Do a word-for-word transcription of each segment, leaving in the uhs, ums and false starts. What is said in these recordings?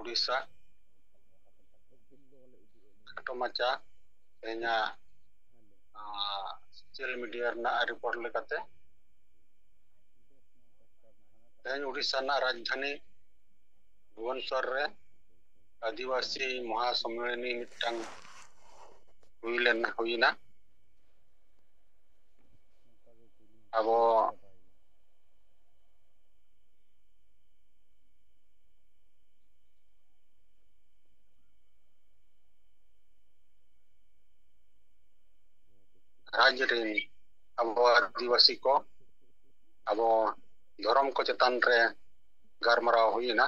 ᱩᱲᱤᱥᱥᱟ, ᱠᱷᱟᱴᱚ ᱢᱟᱪᱟ ᱛᱮᱦᱮᱧᱟᱜ, ᱟᱸ, social media ᱨᱮᱱᱟᱜ report ᱞᱮᱠᱟᱛᱮ, ᱛᱮᱦᱮᱧ ᱩᱲᱤᱥᱥᱟ ᱨᱮᱱᱟᱜ ᱨᱟᱡᱽᱫᱷᱟᱱᱤ ᱵᱷᱩᱵᱚᱱᱮᱥᱚᱨ ᱨᱮ ᱟᱹᱫᱤᱵᱟᱹᱥᱤ ᱢᱚᱦᱟ ᱥᱚᱢᱢᱮᱞᱚᱱᱤ ᱢᱤᱫᱴᱟᱝ ᱦᱩᱭ ᱞᱮᱱ, ᱦᱩᱭᱱᱟ᱾ ᱟᱵᱚ ᱨᱟᱡᱽ ᱨᱮᱱ ᱟᱵᱚ ᱟᱹᱫᱤᱵᱟᱹᱥᱤ ᱠᱚ ᱟᱵᱚ ᱫᱷᱚᱨᱚᱢ ᱠᱚ ᱪᱮᱛᱟᱱ ᱨᱮ ᱜᱟᱞᱢᱟᱨᱟᱣ ᱦᱩᱭᱮᱱᱟ᱾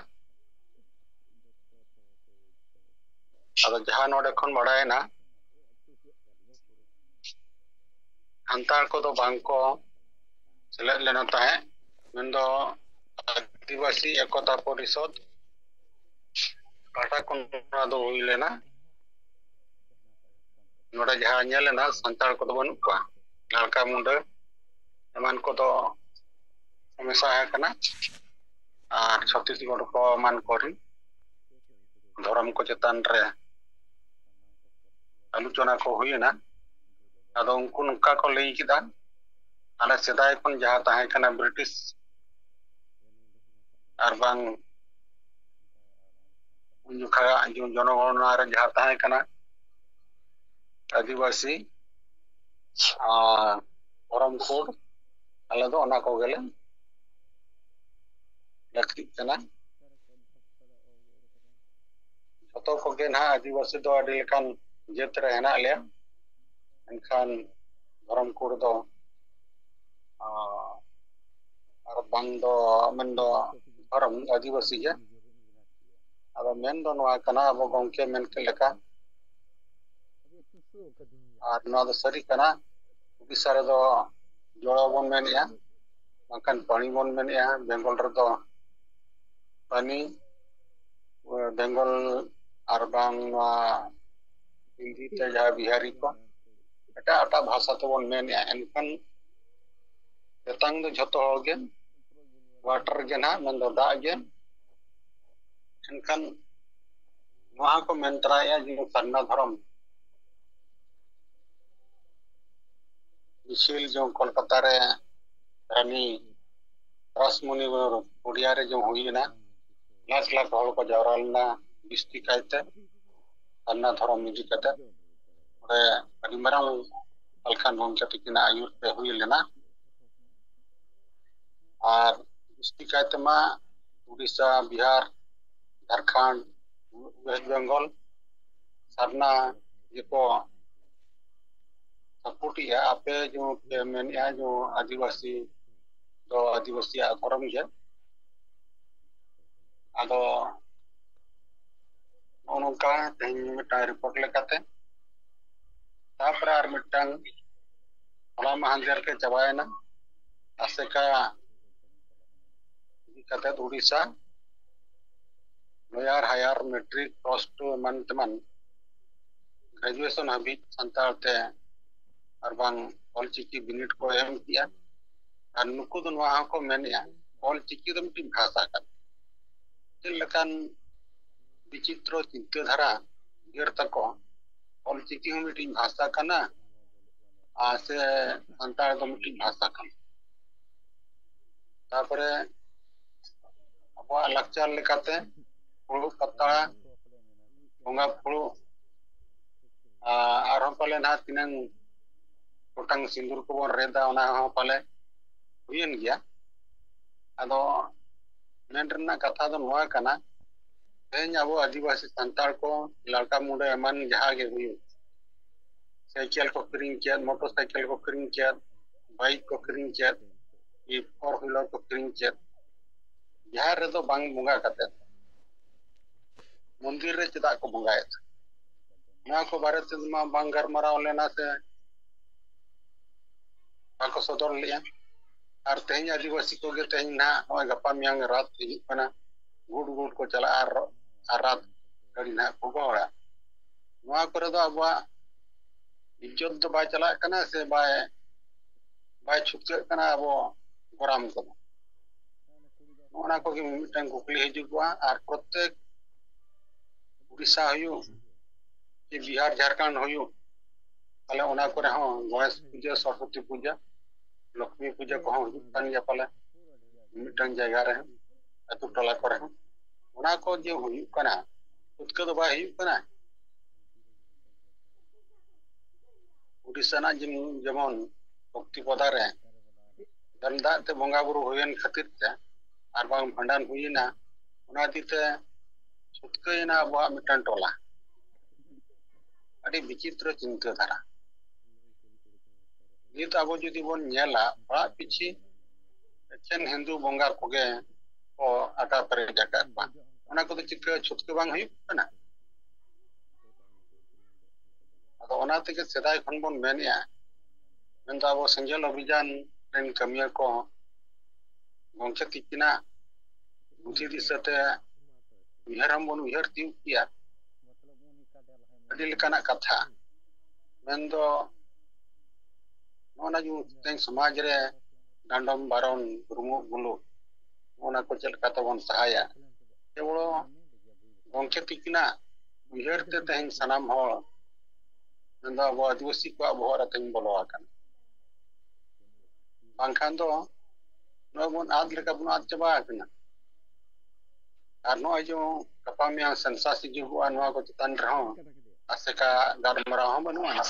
ᱟᱫᱚ ᱡᱟᱦᱟᱸ ᱱᱚᱰᱮ ᱠᱷᱚᱱ ᱵᱟᱲᱟᱭᱮᱱᱟ, ᱥᱟᱱᱛᱟᱲ ᱠᱚᱫᱚ ᱵᱟᱝ ᱠᱚ ᱥᱮᱞᱮᱫ ᱞᱮᱱᱟ ᱛᱟᱦᱮᱸᱫ, ᱢᱮᱱᱫᱚ ᱟᱹᱫᱤᱵᱟᱹᱥᱤ ᱮᱠᱚᱛᱟ ᱯᱚᱨᱤᱥᱚᱫᱽ ᱯᱟᱦᱴᱟ ᱠᱷᱚᱱ ᱱᱚᱣᱟ ᱫᱚ ᱦᱩᱭ ᱞᱮᱱᱟ᱾ ᱱᱚᱰᱮ ᱡᱟᱦᱟᱸ ᱧᱮᱞ ᱮᱱᱟ, ᱥᱟᱱᱛᱟᱲ ᱠᱚᱫᱚ ᱵᱟᱹᱱᱩᱜ ᱠᱚᱣᱟ, ᱞᱟᱲᱠᱟ ᱢᱩᱰᱟᱹ ᱮᱢᱟᱱ ᱠᱚᱫᱚ ᱢᱮᱥᱟ ᱟᱠᱟᱱᱟ, ᱟᱨ ᱪᱷᱚᱛᱤᱥᱜᱚᱲ ᱠᱚ ᱮᱢᱟᱱ ᱠᱚᱨᱮ ᱫᱷᱚᱨᱚᱢ ᱠᱚ ᱪᱮᱛᱟᱱ ᱨᱮ ᱟᱞᱳᱪᱚᱱᱟ ᱠᱚ ᱦᱩᱭᱮᱱᱟ᱾ ᱟᱫᱚ ᱩᱱᱠᱩ ᱱᱚᱝᱠᱟ ᱠᱚ ᱞᱟᱹᱭ ᱠᱮᱫᱟ, ᱟᱞᱮ ᱥᱮᱫᱟᱭ ᱠᱷᱚᱱ ᱡᱟᱦᱟᱸ ᱛᱟᱦᱮᱸ ᱠᱟᱱᱟ, ᱵᱨᱤᱴᱤᱥ ᱟᱨ ᱵᱟᱝ ᱩᱱ ᱡᱚᱠᱷᱟ ᱡᱚᱱᱚᱜᱚᱬᱱᱟ ᱨᱮ ᱡᱟᱦᱟᱸ ᱛᱟᱦᱮᱸ ᱠᱟᱱᱟ, ᱟᱹᱫᱤᱵᱟᱹᱥᱤ ᱟᱨ ᱫᱷᱚᱨᱚᱢ code, ᱟᱞᱮ ᱫᱚ ᱚᱱᱟ ᱠᱚᱜᱮᱞᱮ ᱞᱟᱹᱠᱛᱤᱜ ᱠᱟᱱᱟ᱾ ᱡᱷᱚᱛᱚ ᱠᱚᱜᱮ ᱱᱟᱦᱟᱜ ᱟᱹᱫᱤᱵᱟᱹᱥᱤ ᱫᱚ ᱟᱹᱰᱤ ᱞᱮᱠᱟᱱ ᱡᱟᱹᱛ ᱨᱮ ᱦᱮᱱᱟᱜ ᱞᱮᱭᱟ, ᱢᱮᱱᱠᱷᱟᱱ ᱫᱷᱚᱨᱚᱢ code ᱫᱚ, ᱟᱨ ᱵᱟᱝ ᱫᱚ ᱢᱮᱱᱫᱚ ᱫᱷᱚᱨᱚᱢ ᱟᱹᱫᱤᱵᱟᱹᱥᱤ ᱜᱮ᱾ ᱟᱫᱚ ᱢᱮᱱ ᱫᱚ ᱱᱚᱣᱟ ᱠᱟᱱᱟ, ᱟᱵᱚ ᱜᱚᱢᱠᱮ ᱢᱮᱱ ᱠᱮᱫ ᱞᱮᱠᱟ, ᱟᱨ ᱱᱚᱣᱟ ᱫᱚ ᱥᱟᱹᱨᱤ ᱠᱟᱱᱟ, ᱩᱲᱤᱥᱥᱟ ᱨᱮᱫᱚ ᱡᱚᱲᱚ ᱵᱚᱱ ᱢᱮᱱᱮᱜᱼᱟ, ᱵᱟᱝᱠᱷᱟᱱ ᱯᱟᱹᱱᱤ ᱵᱚᱱ ᱢᱮᱱᱮᱜᱼᱟ᱾ ᱵᱮᱝᱜᱚᱞ ᱨᱮᱫᱚ ᱯᱟᱹᱱᱤ, ᱵᱮᱝᱜᱚᱞ ᱟᱨ ᱵᱟᱝ ᱱᱚᱣᱟ ᱦᱤᱱᱫᱤ ᱛᱮ ᱡᱟᱦᱟᱸ ᱵᱤᱦᱟᱨᱤ ᱠᱚ, ᱮᱴᱟᱜ ᱮᱴᱟᱜ ᱵᱷᱟᱥᱟ ᱛᱮᱵᱚᱱ ᱢᱮᱱᱮᱜᱼᱟ, ᱮᱱᱠᱷᱟᱱ ᱛᱮᱛᱟᱝ ᱫᱚ ᱡᱷᱚᱛᱚ ᱦᱚᱲ ᱜᱮ, water ᱜᱮ ᱱᱟᱦᱟᱜ, ᱢᱮᱱᱫᱚ ᱫᱟᱜ ᱜᱮ᱾ ᱮᱱᱠᱷᱟᱱ ᱱᱚᱣᱟ ᱦᱚᱸᱠᱚ ᱢᱮᱱ ᱛᱚᱨᱟᱭᱮᱫᱼᱟ ᱡᱮ ᱥᱟᱨᱱᱟ ᱫᱷᱚᱨᱚᱢ ᱢᱤᱪᱷᱤᱞ ᱡᱮ ᱠᱳᱞᱠᱟᱛᱟ ᱨᱮ ᱨᱟᱱᱤ ᱨᱟᱥᱢᱚᱱᱤ ᱯᱚᱰᱤᱭᱟ ᱨᱮ ᱡᱮ ᱦᱩᱭ ᱮᱱᱟ, ᱞᱟᱠᱷ ᱞᱟᱠᱷ ᱦᱚᱲ ᱠᱚ ᱡᱟᱣᱨᱟ ᱞᱮᱱᱟ ᱵᱤᱥᱛᱤ ᱠᱟᱭᱛᱮ ᱥᱟᱨᱱᱟ ᱫᱷᱚᱨᱚᱢ ᱤᱫᱤ ᱠᱟᱛᱮ᱾ ᱚᱸᱰᱮ ᱟᱹᱰᱤ ᱢᱟᱨᱟᱝ ᱟᱞᱠᱷᱟᱱ ᱜᱚᱢᱠᱮ ᱛᱟᱹᱠᱤᱱᱟᱜ ᱟᱹᱭᱩᱨ ᱛᱮ ᱦᱩᱭ ᱞᱮᱱᱟ᱾ ᱟᱨ ᱵᱤᱥᱛᱤ ᱠᱟᱭᱛᱮ ᱢᱟ ᱩᱰᱤᱥᱟ, ᱵᱤᱦᱟᱨ, ᱡᱷᱟᱲᱠᱷᱚᱸᱰ, ᱳᱭᱮᱥᱴ ᱵᱮᱝᱜᱚᱞ ᱥᱟᱨᱱᱟ ᱜᱮᱠᱚ ᱥᱟᱯᱳᱨᱴᱮᱜᱼᱟ᱾ ᱟᱯᱮ ᱡᱮᱢᱚᱱ ᱯᱮ ᱢᱮᱱᱮᱜᱼᱟ ᱡᱮ ᱟᱹᱫᱤᱵᱟᱹᱥᱤ ᱫᱚ ᱟᱹᱫᱤᱵᱟᱹᱥᱤᱭᱟᱜ ᱫᱷᱚᱨᱚᱢ ᱜᱮ᱾ ᱟᱫᱚ ᱱᱚᱜᱼᱚ ᱱᱚᱝᱠᱟ ᱛᱮᱦᱮᱧ ᱢᱤᱫᱴᱟᱝ ᱨᱤᱯᱳᱨᱴ ᱞᱮᱠᱟᱛᱮ, ᱛᱟᱨᱯᱚᱨᱮ ᱟᱨ ᱢᱤᱫᱴᱟᱝ ᱦᱚᱞᱟ ᱢᱟᱦᱟᱸᱫᱮᱨ ᱜᱮ ᱪᱟᱵᱟᱭᱮᱱᱟ, ᱟᱥᱮᱠᱟ ᱤᱫᱤ ᱠᱟᱛᱮ ᱩᱰᱤᱥᱟ ᱞᱳᱭᱟᱨ ᱦᱟᱭᱟᱨ ᱢᱮᱴᱨᱤᱠ ᱯᱞᱟᱥ ᱴᱩ ᱮᱢᱟᱱ ᱛᱮᱢᱟᱱ ᱜᱨᱮᱡᱩᱭᱮᱥᱚᱱ ᱦᱟᱹᱵᱤᱡ ᱥᱟᱱᱛᱟᱲ ᱛᱮ ᱟᱨ ᱵᱟᱝ ᱚᱞᱪᱤᱠᱤ ᱵᱤᱱᱤᱰ ᱠᱚ ᱮᱢ ᱠᱮᱜᱼᱟ᱾ ᱟᱨ ᱱᱩᱠᱩ ᱫᱚ ᱱᱚᱣᱟ ᱦᱚᱸᱠᱚ ᱢᱮᱱᱮᱜᱼᱟ, ᱚᱞᱪᱤᱠᱤ ᱫᱚ ᱢᱤᱫᱴᱤᱡ ᱵᱷᱟᱥᱟ ᱠᱟᱱᱟ᱾ ᱪᱮᱫ ᱞᱮᱠᱟᱱ ᱵᱤᱪᱤᱛᱨᱚ ᱪᱤᱱᱛᱟᱹ ᱫᱷᱟᱨᱟ ᱩᱭᱦᱟᱹᱨ ᱛᱟᱠᱚ, ᱚᱞᱪᱤᱠᱤ ᱦᱚᱸ ᱢᱤᱫᱴᱤᱡ ᱵᱷᱟᱥᱟ ᱠᱟᱱᱟ, ᱟᱨ ᱥᱮ ᱥᱟᱱᱛᱟᱲ ᱫᱚ ᱢᱤᱫᱴᱤᱡ ᱵᱷᱟᱥᱟ ᱠᱟᱱᱟ᱾ ᱛᱟᱨᱯᱚᱨᱮ ᱟᱵᱚᱣᱟᱜ ᱞᱟᱠᱪᱟᱨ ᱞᱮᱠᱟᱛᱮ ᱯᱷᱩᱲᱩᱜ ᱯᱟᱛᱲᱟ, ᱵᱚᱸᱜᱟ ᱯᱷᱩᱲᱩᱜ, ᱟᱨ ᱟᱨᱦᱚᱸ ᱯᱟᱞᱮ ᱱᱟᱦᱟᱜ ᱛᱤᱱᱟᱹᱝ ᱜᱚᱴᱟᱝ ᱥᱤᱸᱫᱩᱨ ᱠᱚᱵᱚᱱ ᱨᱮᱫᱟ, ᱚᱱᱟ ᱦᱚᱸ ᱯᱟᱞᱮ ᱦᱩᱭᱮᱱ ᱜᱮᱭᱟ᱾ ᱟᱫᱚ ᱢᱮᱱ ᱨᱮᱱᱟᱜ ᱠᱟᱛᱷᱟ ᱫᱚ ᱱᱚᱣᱟ ᱠᱟᱱᱟ, ᱛᱮᱦᱮᱧ ᱟᱵᱚ ᱟᱹᱫᱤᱵᱟᱹᱥᱤ ᱥᱟᱱᱛᱟᱲ ᱠᱚ ᱞᱟᱲᱠᱟ ᱢᱩᱰᱟᱹ ᱮᱢᱟᱱ ᱡᱟᱦᱟᱸ ᱜᱮ ᱦᱩᱭᱩᱜ, ᱥᱟᱭᱠᱮᱞ ᱠᱚ ᱠᱤᱨᱤᱧ ᱠᱮᱫ, ᱢᱚᱴᱚᱨ ᱥᱟᱭᱠᱮᱞ ᱠᱚ ᱠᱤᱨᱤᱧ ᱠᱮᱫ, ᱵᱟᱭᱤᱠ ᱠᱚ ᱠᱤᱨᱤᱧ ᱠᱮᱫ, ᱯᱷᱳᱨ ᱦᱩᱭᱞᱟᱨ ᱠᱚ ᱠᱤᱨᱤᱧ ᱠᱮᱫ, ᱡᱟᱦᱮᱨ ᱨᱮᱫᱚ ᱵᱟᱝ ᱵᱚᱸᱜᱟ ᱠᱟᱛᱮᱫ ᱢᱚᱱᱫᱤᱨ ᱨᱮ ᱪᱮᱫᱟᱜ ᱠᱚ ᱵᱚᱸᱜᱟᱭᱮᱫ? ᱱᱚᱣᱟ ᱠᱚ ᱵᱟᱨᱮ ᱛᱮᱫᱚ ᱢᱟ ᱵᱟᱝ ᱜᱟᱞᱢᱟᱨᱟᱣ ᱞᱮᱱᱟ ᱥᱮ ᱵᱟᱠᱚ ᱥᱚᱫᱚᱨ ᱞᱮᱜᱼᱟ᱾ ᱟᱨ ᱛᱮᱦᱮᱧ ᱟᱹᱫᱤᱵᱟᱹᱥᱤ ᱠᱚᱜᱮ ᱛᱮᱦᱮᱧ ᱱᱟᱦᱟᱜ ᱱᱚᱜᱼᱚᱭ ᱜᱟᱯᱟ ᱢᱮᱭᱟᱝ ᱨᱟᱛ ᱦᱤᱡᱩᱜ ᱠᱟᱱᱟ, ᱜᱩᱰ ᱜᱩᱰ ᱠᱚ ᱪᱟᱞᱟᱜᱼᱟ ᱟᱨ, ᱟᱨ ᱨᱟᱛ ᱜᱟᱹᱰᱤ ᱱᱟᱦᱟᱜ ᱠᱚ ᱜᱚᱦᱚᱲᱟ᱾ ᱱᱚᱣᱟ ᱠᱚᱨᱮ ᱫᱚ ᱟᱵᱚᱣᱟᱜ ᱤᱡᱽᱡᱚᱛ ᱫᱚ ᱵᱟᱭ ᱪᱟᱞᱟᱜ ᱠᱟᱱᱟ ᱥᱮ ᱵᱟᱭ, ᱵᱟᱭ ᱪᱷᱩᱴᱠᱟᱹᱜ ᱠᱟᱱᱟ ᱟᱵᱚ ᱜᱚᱨᱟᱢ ᱠᱚᱫᱚ? ᱱᱚᱜᱼᱚ ᱱᱟ ᱠᱚᱜᱮ ᱢᱤᱫᱴᱟᱝ ᱠᱩᱠᱞᱤ ᱦᱤᱡᱩᱜᱚᱜᱼᱟ᱾ ᱟᱨ ᱯᱨᱚᱛᱮᱠ ᱩᱲᱤᱥᱥᱟ ᱦᱩᱭᱩᱜ ᱠᱤ ᱵᱤᱦᱟᱨ ᱡᱷᱟᱲᱠᱷᱚᱸᱰ ᱦᱩᱭᱩᱜ, ᱛᱟᱦᱞᱮ ᱚᱱᱟ ᱠᱚᱨᱮ ᱦᱚᱸ ᱜᱚᱬᱮᱥ ᱯᱩᱡᱟᱹ, ᱥᱚᱨᱚᱥᱚᱛᱤ ᱯᱩᱡᱟᱹ, ᱞᱚᱠᱷᱢᱤ ᱯᱩᱡᱟᱹ ᱠᱚᱦᱚᱸ ᱦᱩᱭᱩᱜ ᱠᱟᱱ ᱜᱮᱭᱟ ᱯᱟᱞᱮ ᱢᱤᱫᱴᱟᱝ ᱡᱟᱭᱜᱟ ᱨᱮ, ᱟᱹᱛᱩ ᱴᱚᱞᱟ ᱠᱚᱨᱮ ᱦᱚᱸ᱾ ᱚᱱᱟ ᱠᱚ ᱡᱮ ᱦᱩᱭᱩᱜ ᱠᱟᱱᱟ, ᱪᱷᱩᱛᱠᱟᱹ ᱫᱚ ᱵᱟᱭ ᱦᱩᱭᱩᱜ ᱠᱟᱱᱟ᱾ ᱩᱲᱤᱥᱥᱟ ᱨᱮᱱᱟᱜ ᱡᱮᱢ-, ᱡᱮᱢᱚᱱ ᱵᱷᱚᱠᱛᱤ ᱯᱚᱫᱟ ᱨᱮ ᱰᱟᱹᱱ ᱫᱟᱜ ᱛᱮ ᱵᱚᱸᱜᱟ ᱵᱩᱨᱩ ᱦᱩᱭᱮᱱ ᱠᱷᱟᱹᱛᱤᱨ ᱛᱮ ᱟᱨ ᱵᱟᱝ ᱵᱷᱟᱸᱰᱟᱱ ᱦᱩᱭᱮᱱᱟ, ᱚᱱᱟ ᱤᱫᱤ ᱛᱮ ᱪᱷᱩᱛᱠᱟᱹᱭᱮᱱᱟ ᱟᱵᱚᱣᱟᱜ ᱢᱤᱫᱴᱟᱝ ᱴᱚᱞᱟ᱾ ᱟᱹᱰᱤ ᱵᱤᱪᱤᱛᱨᱚ ᱪᱤᱱᱛᱟᱹ ᱫᱷᱟᱨᱟ᱾ ᱱᱤᱛ ᱟᱵᱚ ᱡᱩᱫᱤ ᱵᱚᱱ ᱧᱮᱞᱟ, ᱚᱲᱟᱜ ᱯᱤᱪᱷᱤ ᱮᱠᱷᱮᱱ ᱦᱤᱱᱫᱩ ᱵᱚᱸᱜᱟ ᱠᱚᱜᱮ ᱠᱚ ᱟᱠᱟ ᱯᱮᱨᱮᱡ ᱟᱠᱟᱫ ᱠᱚᱣᱟ᱾ ᱚᱱᱟ ᱠᱚᱫᱚ ᱪᱤᱠᱟᱹ ᱪᱷᱩᱛᱠᱟᱹ ᱵᱟᱝ ᱦᱩᱭᱩᱜ ᱠᱟᱱᱟ? ᱟᱫᱚ ᱚᱱᱟ ᱛᱮᱜᱮ ᱥᱮᱫᱟᱭ ᱠᱷᱚᱱ ᱵᱚᱱ ᱢᱮᱱᱮᱜᱼᱟ, ᱢᱮᱱᱫᱚ ᱟᱵᱚ ᱥᱮᱸᱜᱮᱞ ᱚᱵᱷᱤᱡᱟᱱ ᱨᱮᱱ ᱠᱟᱹᱢᱤᱭᱟᱹ ᱠᱚ ᱜᱚᱢᱠᱮ ᱛᱤᱠᱤᱱᱟᱜ ᱵᱩᱫᱷᱤ ᱫᱤᱥᱟᱹᱛᱮ ᱩᱭᱦᱟᱹᱨ ᱦᱚᱸᱵᱚᱱ ᱩᱭᱦᱟᱹᱨ ᱛᱤᱭᱳᱜ ᱠᱮᱭᱟ᱾ ᱟᱹᱰᱤ ᱞᱮᱠᱟᱱᱟᱜ ᱠᱟᱛᱷᱟ, ᱢᱮᱱᱫᱚ ᱱᱚᱜᱼᱚ ᱱᱟ ᱡᱮ ᱛᱮᱦᱮᱧ ᱥᱚᱢᱟᱡᱽ ᱨᱮ ᱰᱟᱸᱰᱚᱢ ᱵᱟᱨᱚᱱ, ᱵᱩᱨᱩᱢᱚᱜ ᱵᱩᱞᱩᱜ, ᱱᱚᱜᱼᱚ ᱱᱟ ᱠᱚ ᱪᱮᱫ ᱞᱮᱠᱟ ᱛᱮᱵᱚᱱ ᱥᱟᱦᱟᱭᱟ? ᱠᱮᱵᱚᱞ ᱜᱚᱢᱠᱮ ᱛᱤᱠᱤᱱᱟᱜ ᱩᱭᱦᱟᱹᱨ ᱛᱮ ᱛᱮᱦᱮᱧ ᱥᱟᱱᱟᱢ ᱦᱚᱲ, ᱢᱮᱱᱫᱚ ᱟᱵᱚ ᱟᱹᱫᱤᱵᱟᱹᱥᱤ ᱠᱚᱣᱟᱜ ᱵᱚᱦᱚᱜ ᱨᱮ ᱛᱮᱦᱮᱧ ᱵᱚᱞᱚ ᱟᱠᱟᱱᱟ᱾ ᱵᱟᱝᱠᱷᱟᱱ ᱫᱚ ᱱᱚᱜᱼᱚᱭ ᱵᱚᱱ ᱟᱫ ᱞᱮᱠᱟ ᱵᱚᱱ ᱟᱫ ᱪᱟᱵᱟ ᱟᱠᱟᱱᱟ᱾ ᱟᱨ ᱱᱚᱜᱼᱚᱭ ᱡᱮ ᱜᱟᱯᱟ ᱢᱮᱭᱟᱝ ᱥᱮᱱᱥᱟᱥ ᱦᱤᱡᱩᱜᱚᱜᱼᱟ, ᱱᱚᱣᱟ ᱠᱚ ᱪᱮᱛᱟᱱ ᱨᱮᱦᱚᱸ ᱟᱥᱮᱠᱟ ᱜᱟᱞᱢᱟᱨᱟᱣ ᱦᱚᱸ ᱵᱟᱹᱱᱩᱜᱼᱟ᱾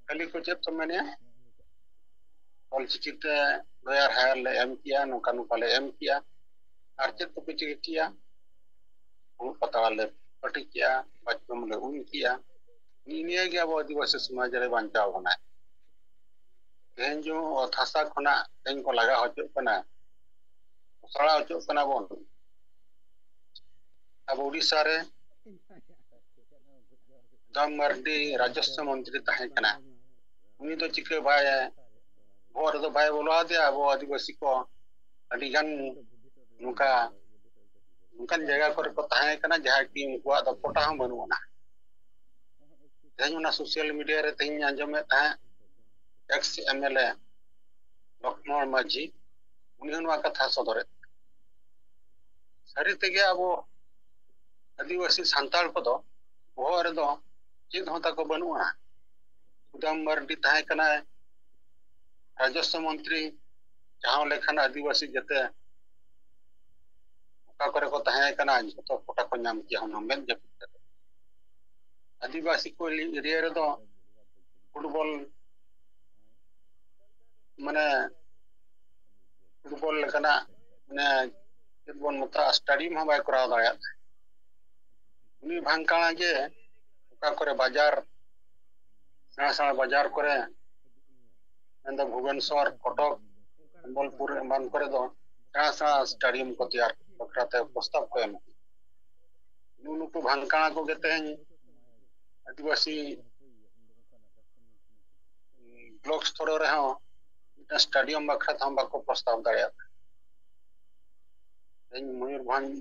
ᱠᱷᱟᱹᱞᱤ ᱠᱚ ᱪᱮᱫ ᱠᱚ ᱢᱮᱱᱮᱜᱼᱟ, ᱚᱞᱪᱤᱠᱤ ᱛᱮ ᱞᱚᱭᱟᱨ ᱦᱟᱭᱟᱨ ᱞᱮ ᱮᱢ ᱠᱮᱜᱼᱟ, ᱱᱚᱝᱠᱟ ᱱᱚᱝᱠᱟ ᱞᱮ ᱮᱢ ᱠᱮᱜᱼᱟ, ᱟᱨ ᱪᱮᱫ ᱠᱚᱯᱮ ᱪᱤᱠᱟᱹ ᱠᱮᱜᱼᱟ? ᱯᱷᱩᱲᱩᱜ ᱯᱟᱛᱲᱟ ᱞᱮ ᱯᱟᱹᱴᱤ ᱠᱮᱜᱼᱟ, ᱵᱟᱪᱠᱚᱢ ᱞᱮ ᱩᱧ ᱠᱮᱜᱼᱟ᱾ ᱱᱤᱭᱟᱹ ᱜᱮ ᱟᱵᱚ ᱟᱹᱫᱤᱵᱟᱹᱥᱤ ᱥᱚᱢᱟᱡᱽ ᱨᱮ ᱵᱟᱧᱪᱟᱣ ᱵᱚᱱᱟᱭ᱾ ᱛᱮᱦᱮᱧ ᱡᱮ ᱚᱛ ᱦᱟᱥᱟ ᱠᱷᱚᱱᱟᱜ ᱛᱮᱦᱮᱧ ᱠᱚ ᱞᱟᱜᱟ ᱦᱚᱪᱚᱜ ᱠᱟᱱᱟ, ᱚᱥᱲᱟ ᱦᱚᱪᱚᱜ ᱠᱟᱱᱟ ᱵᱚᱱ᱾ ᱟᱵᱚ ᱩᱲᱤᱥᱥᱟ ᱨᱮ ᱫᱟᱢ ᱢᱟᱨᱰᱤ ᱨᱟᱡᱚᱥᱥᱚ ᱢᱚᱱᱛᱨᱤ ᱛᱟᱦᱮᱸ ᱠᱟᱱᱟ᱾ ᱩᱱᱤ ᱫᱚ ᱪᱤᱠᱟᱹ ᱵᱟᱭ, ᱵᱚᱦᱚᱜ ᱨᱮᱫᱚ ᱵᱟᱭ ᱵᱚᱞᱚ ᱟᱫᱮᱭᱟ? ᱟᱵᱚ ᱟᱹᱫᱤᱵᱟᱹᱥᱤ ᱠᱚ ᱟᱹᱰᱤ ᱜᱟᱱ ᱱᱚᱝᱠᱟ, ᱱᱚᱝᱠᱟᱱ ᱡᱟᱭᱜᱟ ᱠᱚᱨᱮ ᱠᱚ ᱛᱟᱦᱮᱸ ᱠᱟᱱᱟ, ᱡᱟᱦᱟᱸ ᱠᱤ ᱩᱱᱠᱩᱣᱟᱜ ᱫᱚ ᱯᱚᱴᱟ ᱦᱚᱸ ᱵᱟᱹᱱᱩᱜ ᱟᱱᱟ᱾ ᱛᱮᱦᱮᱧ ᱚᱱᱟ ᱥᱳᱥᱟᱞ ᱢᱤᱰᱤᱭᱟ ᱨᱮ ᱛᱮᱦᱮᱧ ᱟᱸᱡᱚᱢᱮᱫ ᱛᱟᱦᱮᱸᱫ, ᱮᱠᱥ ᱮᱢ ᱮᱞ ᱮ ᱞᱚᱠᱷᱢᱚᱬ ᱢᱟᱹᱡᱷᱤ, ᱩᱱᱤ ᱦᱚᱸ ᱱᱚᱣᱟ ᱠᱟᱛᱷᱟ ᱥᱚᱫᱚᱨᱮᱫ᱾ ᱥᱟᱹᱨᱤ ᱛᱮᱜᱮ ᱟᱵᱚ ᱟᱹᱫᱤᱵᱟᱹᱥᱤ ᱥᱟᱱᱛᱟᱲ ᱠᱚᱫᱚ ᱵᱚᱦᱚᱜ ᱨᱮᱫᱚ ᱪᱮᱫ ᱦᱚᱸ ᱛᱟᱠᱚ ᱵᱟᱹᱱᱩᱜᱼᱟ᱾ ᱥᱩᱫᱟᱢ ᱢᱟᱨᱰᱤ ᱛᱟᱦᱮᱸ ᱠᱟᱱᱟᱭ ᱨᱟᱡᱚᱥᱣᱚ ᱢᱚᱱᱛᱨᱤ, ᱡᱟᱦᱟᱸ ᱞᱮᱠᱷᱟᱱ ᱟᱹᱫᱤᱵᱟᱹᱥᱤ ᱡᱟᱛᱮ ᱚᱠᱟ ᱠᱚᱨᱮ ᱠᱚ ᱛᱟᱦᱮᱸ ᱠᱟᱱᱟ ᱡᱷᱚᱛᱚ ᱠᱚᱴᱟ ᱠᱚ ᱧᱟᱢ ᱠᱮᱭᱟ ᱦᱩᱱᱟᱹᱝ ᱢᱮᱫ ᱡᱟᱹᱯᱤᱫ ᱠᱟᱛᱮ᱾ ᱟᱹᱫᱤᱵᱟᱹᱥᱤ ᱠᱚ ᱮᱨᱤᱭᱟ ᱨᱮᱫᱚ ᱯᱷᱩᱴᱵᱚᱞ, ᱢᱟᱱᱮ ᱯᱷᱩᱴᱵᱚᱞ ᱞᱮᱠᱟᱱᱟᱜ, ᱢᱟᱱᱮ ᱪᱮᱫ ᱵᱚᱱ ᱢᱮᱛᱟᱜᱼᱟ, ᱥᱴᱮᱰᱤᱭᱟᱢ ᱦᱚᱸ ᱵᱟᱭ ᱠᱚᱨᱟᱣ ᱫᱟᱲᱮᱭᱟᱜ ᱛᱟᱦᱮᱸᱫ᱾ ᱩᱱᱤ ᱵᱷᱟᱝᱠᱟᱲᱟ ᱜᱮ ᱚᱠᱟ ᱠᱚᱨᱮ ᱵᱟᱡᱟᱨ, ᱥᱮᱬᱟ ᱥᱮᱬᱟ ᱵᱟᱡᱟᱨ ᱠᱚᱨᱮ, ᱢᱮᱱᱫᱚ ᱵᱷᱩᱵᱚᱱᱮᱥᱚᱨ, ᱠᱚᱴᱚᱠ, ᱥᱚᱢᱵᱚᱞᱯᱩᱨ ᱮᱢᱟᱱ ᱠᱚᱨᱮ ᱫᱚ ᱥᱮᱬᱟ ᱥᱮᱬᱟ ᱥᱴᱮᱰᱤᱭᱟᱢ ᱠᱚ ᱛᱮᱭᱟᱨ ᱵᱟᱠᱷᱨᱟ ᱛᱮ ᱯᱨᱚᱥᱛᱟᱵ ᱠᱚ ᱮᱢ ᱠᱮᱫᱟ᱾ ᱱᱩᱜᱼᱩ ᱱᱩᱠᱩ ᱵᱷᱟᱝᱠᱟᱲᱟ ᱠᱚᱜᱮ ᱛᱮᱦᱮᱧ ᱟᱹᱫᱤᱵᱟᱹᱥᱤ ᱵᱞᱚᱠ ᱥᱛᱚᱨ ᱨᱮᱦᱚᱸ ᱢᱤᱫᱴᱟᱝ ᱥᱴᱮᱰᱤᱭᱟᱢ ᱵᱟᱠᱷᱨᱟ ᱛᱮᱦᱚᱸ ᱵᱟᱠᱚ ᱯᱨᱚᱥᱛᱟᱵ ᱫᱟᱲᱮᱭᱟᱜ ᱠᱟᱱᱟ᱾ ᱛᱮᱦᱮᱧ ᱢᱚᱭᱩᱨᱵᱷᱚᱸᱡᱽ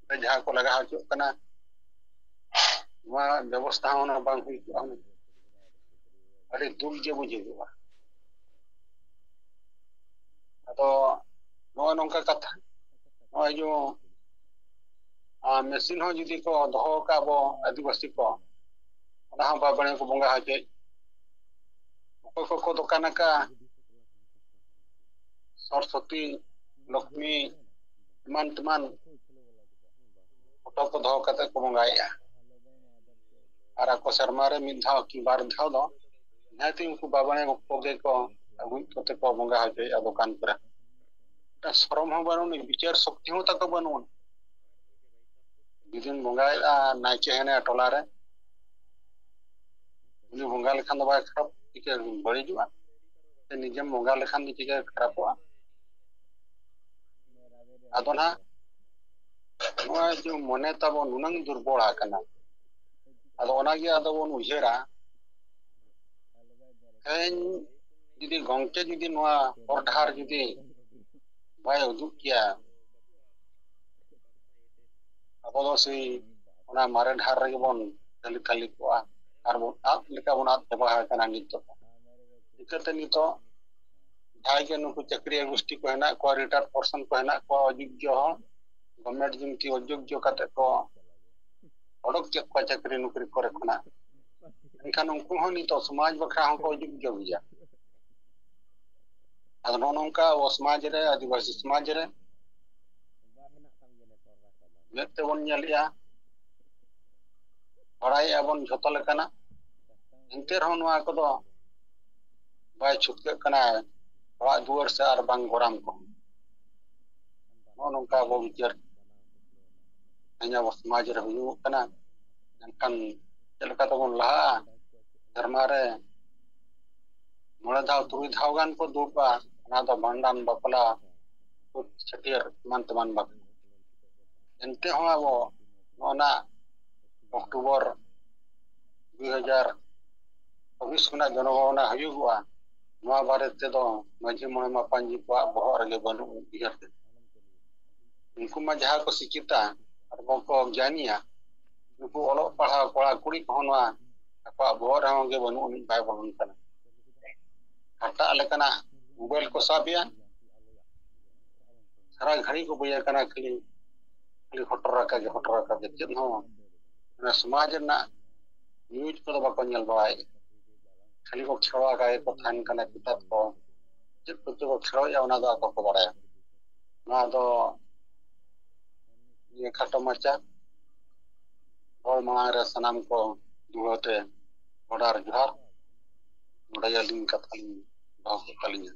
ᱨᱮ ᱡᱟᱦᱟᱸ ᱠᱚ ᱞᱟᱜᱟᱣ ᱦᱚᱪᱚᱜ ᱠᱟᱱᱟ, ᱱᱚᱣᱟ ᱵᱮᱵᱚᱥᱛᱷᱟ ᱦᱚᱸ ᱚᱱᱟ ᱵᱟᱝ ᱦᱩᱭ ᱠᱚᱜᱼᱟ, ᱟᱹᱰᱤ ᱫᱩᱠ ᱜᱮ ᱵᱩᱡᱷᱟᱹᱜᱚᱜᱼᱟ᱾ ᱟᱫᱚ ᱱᱚᱜᱼᱚᱭ ᱱᱚᱝᱠᱟ ᱠᱟᱛᱷᱟ, ᱱᱚᱜᱼᱚᱭ ᱡᱮ ᱟᱨ ᱢᱮᱥᱤᱱ ᱦᱚᱸ ᱡᱩᱫᱤ ᱠᱚ ᱫᱚᱦᱚ ᱠᱟᱜ ᱟᱵᱚ ᱟᱹᱫᱤᱵᱟᱹᱥᱤ ᱠᱚ, ᱚᱱᱟ ᱦᱚᱸ ᱵᱟᱵᱟᱱᱮ ᱠᱚ ᱵᱚᱸᱜᱟ ᱦᱚᱪᱚᱭᱮᱫ᱾ ᱚᱠᱚᱭ ᱠᱚᱠᱚ ᱫᱚᱠᱟᱱ ᱟᱠᱟᱫ ᱥᱚᱨᱚᱥᱚᱛᱤ, ᱞᱚᱠᱷᱢᱤ, ᱮᱢᱟᱱ ᱛᱮᱢᱟᱱ ᱯᱷᱳᱴᱳ ᱠᱚ ᱫᱚᱦᱚ ᱠᱟᱛᱮ ᱠᱚ ᱵᱚᱸᱜᱟᱭᱮᱫᱼᱟ᱾ ᱟᱨ ᱟᱠᱚ ᱥᱮᱨᱢᱟ ᱨᱮ ᱢᱤᱫ ᱫᱷᱟᱣ ᱠᱤ ᱵᱟᱨ ᱫᱷᱟᱣ ᱫᱚ ᱱᱤᱦᱟᱹᱛᱤ ᱩᱱᱠᱩ ᱵᱟᱵᱟᱱᱮ ᱠᱚᱜᱮ ᱠᱚ ᱟᱹᱜᱩᱭᱮᱫ ᱠᱚᱛᱮ ᱠᱚ ᱵᱚᱸᱜᱟ ᱦᱚᱪᱚᱭᱮᱫᱼᱟ ᱫᱚᱠᱟᱱ ᱠᱚᱨᱮ᱾ ᱢᱤᱫᱴᱟᱝ ᱥᱚᱨᱚᱢ ᱦᱚᱸ ᱵᱟᱹᱱᱩᱜ ᱟᱹᱱᱤᱡ, ᱵᱤᱪᱟᱹᱨ ᱥᱚᱠᱛᱤ ᱦᱚᱸ ᱛᱟᱠᱚ ᱵᱟᱹᱱᱩᱜ ᱟᱹᱱᱤᱡ᱾ ᱡᱩᱫᱤᱢ ᱵᱚᱸᱜᱟᱭᱮᱫᱼᱟ ᱱᱟᱭᱠᱮ ᱦᱟᱱᱮ ᱴᱚᱞᱟ ᱨᱮ, ᱩᱱᱤ ᱵᱚᱸᱜᱟ ᱞᱮᱠᱷᱟᱱ ᱫᱚ ᱵᱟᱭ ᱠᱷᱟᱨᱟᱯ, ᱪᱤᱠᱟᱹ ᱵᱟᱹᱲᱤᱡᱚᱜᱼᱟ? ᱥᱮ ᱱᱤᱡᱮᱢ ᱵᱚᱸᱜᱟ ᱞᱮᱠᱷᱟᱱ ᱫᱚ ᱪᱤᱠᱟᱹ ᱠᱷᱟᱨᱟᱯᱚᱜᱼᱟ? ᱟᱫᱚ ᱱᱟᱦᱟᱜ ᱱᱚᱜᱼᱚᱭ ᱡᱮ ᱢᱚᱱᱮ ᱛᱟᱵᱚᱱ ᱱᱩᱱᱟᱹᱝ ᱫᱩᱨᱵᱚᱞ ᱟᱠᱟᱱᱟ, ᱟᱫᱚ ᱚᱱᱟᱜᱮ ᱟᱫᱚ ᱵᱚᱱ ᱩᱭᱦᱟᱹᱨᱟ, ᱛᱮᱦᱮᱧ ᱡᱩᱫᱤ ᱜᱚᱢᱠᱮ ᱡᱩᱫᱤ ᱱᱚᱣᱟ ᱦᱚᱨ ᱰᱟᱦᱟᱨ ᱡᱩᱫᱤ ᱵᱟᱭ ᱩᱫᱩᱜ ᱠᱮᱭᱟ, ᱟᱵᱚ ᱫᱚ ᱥᱮᱭ ᱚᱱᱟ ᱢᱟᱨᱮ ᱰᱟᱦᱟᱨ ᱨᱮᱜᱮ ᱵᱚᱱ ᱛᱷᱟᱹᱞᱤ ᱛᱷᱟᱹᱞᱤ ᱠᱚᱜᱼᱟ, ᱟᱨ ᱵᱚᱱ ᱟᱫ ᱞᱮᱠᱟ ᱵᱚᱱ ᱟᱫ ᱪᱟᱵᱟ ᱟᱠᱟᱱᱟ ᱱᱤᱛᱚᱜ᱾ ᱪᱤᱠᱟᱹᱛᱮ ᱱᱤᱛᱚᱜ ᱡᱟᱦᱟᱸᱭ ᱜᱮ ᱱᱩᱠᱩ ᱪᱟᱹᱠᱨᱤᱭᱟᱹ ᱜᱳᱥᱴᱤ ᱠᱚ ᱦᱮᱱᱟᱜ ᱠᱚᱣᱟ, ᱨᱤᱴᱟᱭᱟᱨᱰ ᱯᱟᱨᱥᱚᱱ ᱠᱚ ᱦᱮᱱᱟᱜ ᱠᱚᱣᱟ, ᱚᱡᱳᱜᱽᱜᱚ ᱦᱚᱲ, ᱜᱚᱵᱷᱚᱨᱱᱢᱮᱱᱴ ᱡᱤᱢᱛᱤ ᱚᱡᱳᱜᱽᱡᱚ ᱠᱟᱛᱮ ᱠᱚ ᱚᱰᱚᱠ ᱠᱮᱫ ᱠᱚᱣᱟ ᱪᱟᱹᱠᱨᱤ ᱱᱚᱠᱨᱤ ᱠᱚᱨᱮ ᱠᱷᱚᱱᱟᱜ᱾ ᱮᱱᱠᱷᱟᱱ ᱩᱱᱠᱩ ᱦᱚᱸ ᱱᱤᱛᱚᱜ ᱥᱚᱢᱟᱡᱽ ᱵᱟᱠᱷᱨᱟ ᱦᱚᱸᱠᱚ ᱚᱡᱳᱜᱽᱡᱚ ᱜᱮᱭᱟ᱾ ᱟᱫᱚ ᱱᱚᱜᱼᱚ ᱱᱚᱝᱠᱟ ᱟᱵᱚ ᱥᱚᱢᱟᱡᱽ ᱨᱮ, ᱟᱹᱫᱤᱵᱟᱹᱥᱤ ᱥᱚᱢᱟᱡᱽ ᱨᱮ ᱢᱮᱫ ᱛᱮᱵᱚᱱ ᱧᱮᱞᱮᱜᱼᱟ, ᱵᱟᱲᱟᱭᱮᱜᱼᱟ ᱵᱚᱱ ᱡᱷᱚᱛᱚ ᱞᱮᱠᱟᱱᱟᱜ, ᱮᱱᱛᱮ ᱨᱮᱦᱚᱸ ᱱᱚᱣᱟ ᱠᱚᱫᱚ ᱵᱟᱭ ᱪᱷᱩᱴᱠᱟᱹᱜ ᱠᱟᱱᱟ ᱚᱲᱟᱜ ᱫᱩᱣᱟᱹᱨ ᱥᱮ ᱟᱨ ᱵᱟᱝ ᱜᱚᱨᱟᱢ ᱠᱚ᱾ ᱱᱚᱜᱼᱚ ᱱᱚᱝᱠᱟ ᱟᱵᱚ ᱵᱤᱪᱟᱹᱨ ᱛᱮᱦᱮᱧ ᱟᱵᱚ ᱥᱚᱢᱟᱡᱽ ᱨᱮ ᱦᱩᱭᱩᱜᱚᱜ ᱠᱟᱱᱟ᱾ ᱮᱱᱠᱷᱟᱱ ᱪᱮᱫ ᱞᱮᱠᱟ ᱛᱮᱵᱚᱱ ᱞᱟᱦᱟᱜᱼᱟ? ᱥᱮᱨᱢᱟ ᱨᱮ ᱢᱚᱬᱮ ᱫᱷᱟᱣ ᱛᱩᱨᱩᱭ ᱫᱷᱟᱣ ᱜᱟᱱ ᱠᱚ ᱫᱩᱲᱩᱵᱼᱟ, ᱚᱱᱟ ᱫᱚ ᱵᱷᱟᱸᱰᱟᱱ, ᱵᱟᱯᱞᱟ, ᱪᱷᱟᱹᱴᱭᱟᱹᱨ ᱮᱢᱟᱱ ᱛᱮᱢᱟᱱ ᱵᱟᱯᱞᱟ᱾ ᱮᱱᱛᱮ ᱦᱚᱸ ᱟᱵᱚ ᱱᱚᱜᱼᱚ ᱱᱟ ᱚᱠᱴᱳᱵᱚᱨ ᱫᱩ ᱦᱟᱡᱟᱨ ᱪᱷᱟᱵᱵᱤᱥ ᱠᱷᱚᱱᱟᱜ ᱡᱚᱱᱚᱜᱚᱱᱚᱱᱟ ᱦᱩᱭᱩᱜᱚᱜᱼᱟ, ᱱᱚᱣᱟ ᱵᱟᱨᱮ ᱛᱮᱫᱚ ᱢᱟᱹᱡᱷᱤ ᱢᱚᱬᱮ ᱢᱟᱯᱟᱧᱡᱤ ᱠᱚᱣᱟᱜ ᱵᱚᱦᱚᱜ ᱨᱮᱜᱮ ᱵᱟᱹᱱᱩᱜ ᱩᱭᱦᱟᱹᱨ ᱛᱮ᱾ ᱩᱱᱠᱩ ᱢᱟ ᱡᱟᱦᱟᱸ ᱠᱚ ᱥᱤᱠᱠᱷᱤᱛᱟ ᱟᱨ ᱵᱟᱝ ᱠᱚ ᱜᱮᱭᱟᱱᱤᱭᱟ, ᱩᱱᱠᱩ ᱚᱞᱚᱜ ᱯᱟᱲᱦᱟᱣ ᱠᱚᱲᱟ ᱠᱩᱲᱤ ᱠᱚᱦᱚᱸ ᱱᱚᱣᱟ ᱟᱠᱚᱣᱟᱜ ᱵᱚᱦᱚᱜ ᱨᱮᱦᱚᱸ ᱜᱮ ᱵᱟᱹᱱᱩᱜ ᱟᱹᱱᱤᱡ, ᱵᱟᱭ ᱵᱚᱞᱚᱱ ᱠᱟᱱᱟ᱾ ᱦᱟᱴᱟᱜ ᱞᱮᱠᱟᱱᱟᱜ ᱢᱳᱵᱟᱭᱤᱞ ᱠᱚ ᱥᱟᱵ ᱮᱜᱼᱟ, ᱥᱟᱨᱟ ᱜᱷᱟᱹᱲᱤ ᱠᱚ ᱵᱟᱹᱭ ᱠᱟᱱᱟ, ᱠᱷᱟᱹᱞᱤ ᱠᱷᱟᱹᱞᱤ ᱦᱚᱴᱚᱨ ᱟᱠᱟ ᱜᱮ, ᱦᱚᱴᱚᱨ ᱟᱠᱟ ᱜᱮ, ᱪᱮᱫ ᱦᱚᱸ ᱚᱱᱟ ᱥᱚᱢᱟᱡᱽ ᱨᱮᱱᱟᱜ ᱱᱤᱭᱩᱡᱽ ᱠᱚᱫᱚ ᱵᱟᱠᱚ ᱧᱮᱞ ᱵᱟᱲᱟᱭᱮᱫ᱾ ᱠᱷᱟᱹᱞᱤ ᱠᱚ ᱠᱷᱮᱲᱣᱟ ᱟᱠᱟ ᱜᱮᱠᱚ ᱛᱟᱦᱮᱱ ᱠᱟᱱᱟ᱾ ᱪᱮᱛᱟᱛ ᱠᱚ ᱪᱮᱫ ᱠᱚᱪᱚ ᱠᱚ ᱠᱷᱮᱲᱣᱮᱫᱼᱟ, ᱚᱱᱟ ᱫᱚ ᱟᱠᱚ ᱠᱚ ᱵᱟᱲᱟᱭᱟ᱾ ᱱᱚᱣᱟ ᱫᱚ ᱱᱤᱭᱟᱹ ᱠᱷᱟᱴᱚ ᱢᱟᱪᱟ ᱦᱚᱲ ᱢᱟᱲᱟᱝ ᱨᱮ ᱥᱟᱱᱟᱢ ᱠᱚ ᱫᱩᱲᱟᱹᱣ ᱛᱮ ᱜᱚᱰᱟᱨ ᱡᱚᱦᱟᱨ᱾ ᱱᱚᱰᱮ ᱜᱮ ᱟᱹᱞᱤᱧ ᱠᱟᱛᱷᱟ ᱞᱤᱧ ᱫᱚᱦᱚ ᱠᱮᱫ ᱛᱟᱹᱞᱤᱧᱟ᱾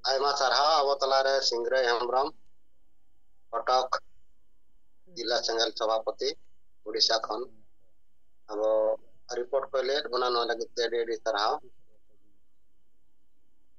ᱟᱭᱢᱟ ᱥᱟᱨᱦᱟᱣ ᱟᱵᱚ ᱛᱟᱞᱟᱨᱮ ᱥᱤᱝᱨᱟᱹᱭ ᱦᱮᱢᱵᱨᱚᱢ, ᱠᱚᱴᱚᱠ ᱡᱤᱞᱟ ᱥᱮᱸᱜᱮᱞ ᱥᱚᱵᱷᱟᱯᱚᱛᱤ, ᱳᱰᱤᱥᱟ ᱠᱷᱚᱱ᱾ ᱟᱵᱚ ᱨᱤᱯᱳᱨᱴ ᱠᱚᱭ ᱞᱟᱹᱭᱮᱫ ᱵᱚᱱᱟ, ᱱᱚᱣᱟ ᱞᱟᱹᱜᱤᱫ ᱛᱮ ᱟᱹᱰᱤ ᱟᱹᱰᱤ ᱥᱟᱨᱦᱟᱣ᱾